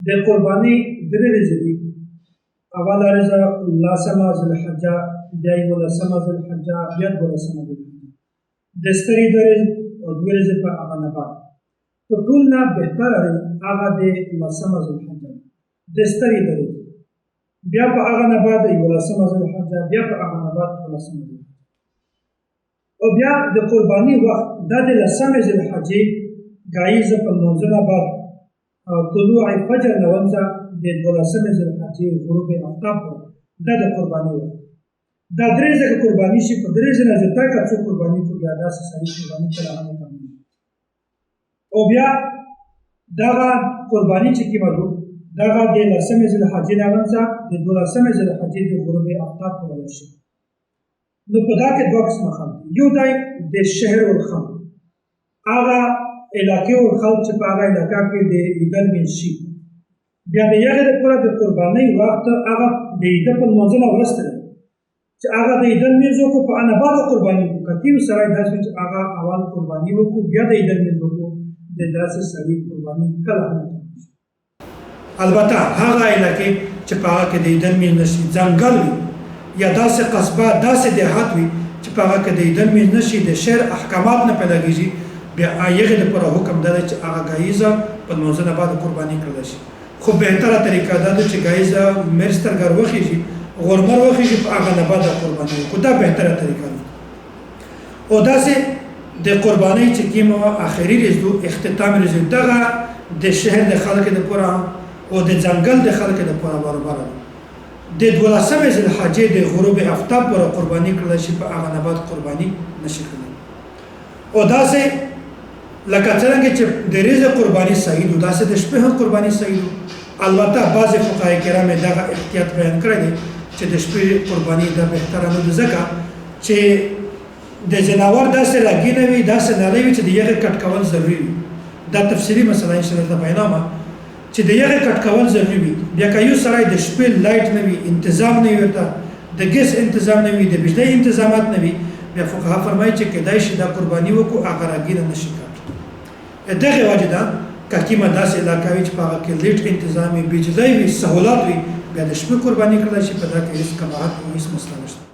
د قربانۍ درې ورځې دي. اوله ورځ لسمه ذوالحجه، بیا یولسمه ذوالحجه، بیا دولسمه ذوالحجه. د سترې دوه ورځې او دوه ورځې په هغه نه بعد په ټول نه بهتره ورځ هغه د لسمه ذوالحجه ده، د سترې دوه ورځې، بیا په هغه نه بعد یولسمه ذوالحجه، بیا په هغه نه بعد دولسمه ذوالحجه. او بیا د قرباني وخت دا د لسمې ذوالحجې ګایزه په لمانځه نه بعد طلوع فجر نه ونځه د دولسمې ذوالحجې غروب آفتاب پورې دا د قرباني وخت. دا درې ځکه قرباني شي، په درې ځله جدا که څوک قرباني کړي بیا داسې سړي قرباني کله هم نه کمېږي. او بیا دغه قرباني چې کومه ده دغه د لسمې ذوالحجې نه ونځه د دولسمې ذوالحجې د غروب آفتاب پورې شي. نو په دا کې دوه قسمه خلک دي. یو دی د شهر والخلق، هغه علاقې والخلق چې په هغه علاقه کې د عیدل مین شي، بیا د یغې دپاره د قربانۍ وخت هغه د عیده په لمانځه نه وروسته دی چې هغه د عیدل مینځ وکړو، په انا بعد قرباني وکړو. که کیم سړی داسې چې هغه اول قرباني وکړو بیا د عیدل مینځ وکړو، د داسې سړي قرباني کله هم نه کمېږي. البته هغه علاقې چې په هغه کې د عیدل مینځ نه شي، ځنګل وي یا داسې قصبه داسې دیهات وي چې په هغه کې د عیدل مینځ نه شي، د شهر احکامات نه پیدا کېږي، بیا هغې دپاره حکم دا دی چې هغه ګایزه په لمانځه نه بعد قرباني کړلی شي. خو بهتره طریقه دا ده چې ګایزه مرسترګر وخیږي، غورمر وخیږي، په هغه نه بعد قرباني وکړو، دا بهتره طریقه ده. او داسې د قربانۍ چې کومه اخري ورځ دو اختتام ورځ، دغه د شهر د خلکو دپاره او د ځنګل د خلکو دپاره برابره ده. د دولسمې ذوالحجې د غروب افتاب پورې قرباني کړلی شي، په هغه نه بعد قرباني نشي کړلی. او داسې لکه څرنګه چې د ورځې قرباني صحیح ده، داسې د شپې هم قرباني صحیح ده. البته بعضې فقهای کرام یې دغه احتیاط بیان کړی دی چې د شپې قرباني دا بهتره نه ده، ځکه چې د ځناور داسې راګینه وي، داسې نری وي چې د یغې کټ کول ضروري وي. دا تفصیلي مسله ان شاءالله درته بیانوم چې د یغې کټ کول ضروري وي. بیا که یو سړی د شپې لایټ نه وي، انتظام نه وي ورته، د ګیس انتظام نه وي، د بجلۍ انتظامات نه وي، بیا فقها فرمایي چې کیدای شي دا قرباني وکړو هغه راګینه نه شي کټ. دغې وجې ده که کومه داسې علاقه وي چې په هغه کې لیټ انتظام وي، بجلۍ وي، سهولات وي، بیا د شپې قرباني کړلی شي، په دا کې هېڅ قباحت او هېڅ مسله نشته.